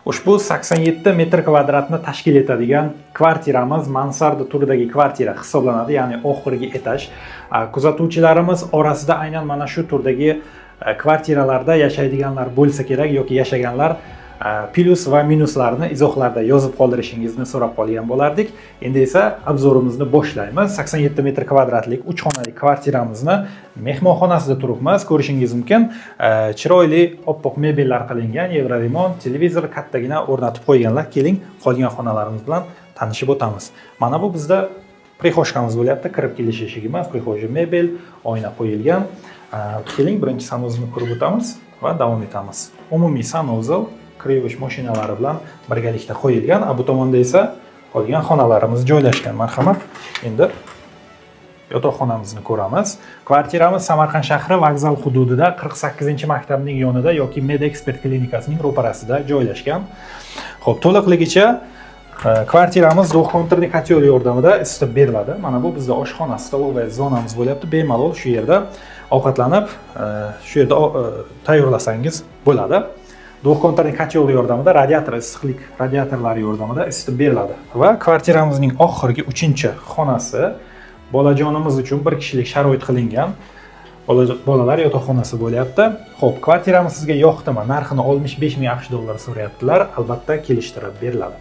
Ushbu 87 metr kvadratni tashkil etadigan kvartiramiz mansarda turidagi kvartira hisoblanadi, ya'ni oxirgi etaj. Kuzatuvchilarimiz orasida aynan mana shu turdagi kvartiralarda yashaydiganlar bo'lsa kerak yoki yashaganlar plyus va minuslarni izohlarda yozib qoldirishingizni so'rab qolgan bo'lardik. Endi esa обзор imizni boshlaymiz. 87 metr kvadratlik 3 xonali kvartiramizni mehmonxonasida turibmiz. Ko'rishingiz mumkin, chiroyli oppoq mebellar qilingan, евроремонт, televizor kattagina o'rnatib qo'yganlar. Keling, qolgan xonalarimiz bilan tanishib o'tamiz. Mana bu bizda прихожка miz bo'lyapti, kirib kelish eshigimiz, прихожий mebel, oyna qo'yilgan. Keling, birinchi санузел ni ko'rib o'tamiz va davom etamiz. Umumiy санузел kir yuvish mashinalari bilan birgalikda qo'yilgan. A bu tomonda esa qolgan xonalarimiz joylashgan. Marhamat, endi yotoqxonamizni ko'ramiz. Kvartiramiz Samarqand shahri, vokzal hududida, 48-maktabning yonida yoki Med Ekspert klinikasining ro'parasida joylashgan. Ho'p, to'liqligicha kvartiramiz двухконтурный котел yordamida isitib beriladi. Mana bu bizda oshxona, столовая zonamiz bo'lyapti. Bemalol shu yerda ovqatlanib, shu yerda tayyorlasangiz bo'ladi. Двухконтурный котел yordamida, radiator, issiqlik radiatorlari yordamida isitib beriladi. Va kvartiramizning oxirgi, uchinchi xonasi bolajonimiz uchun bir kishilik sharoit qilingan bolalar yotoqxonasi bo'lyapti. Ho'p, kvartiramiz sizga yoqdimi? Narxini 65 ming AQSh dollari so'rayaptilar, albatta kelishtirib beriladi.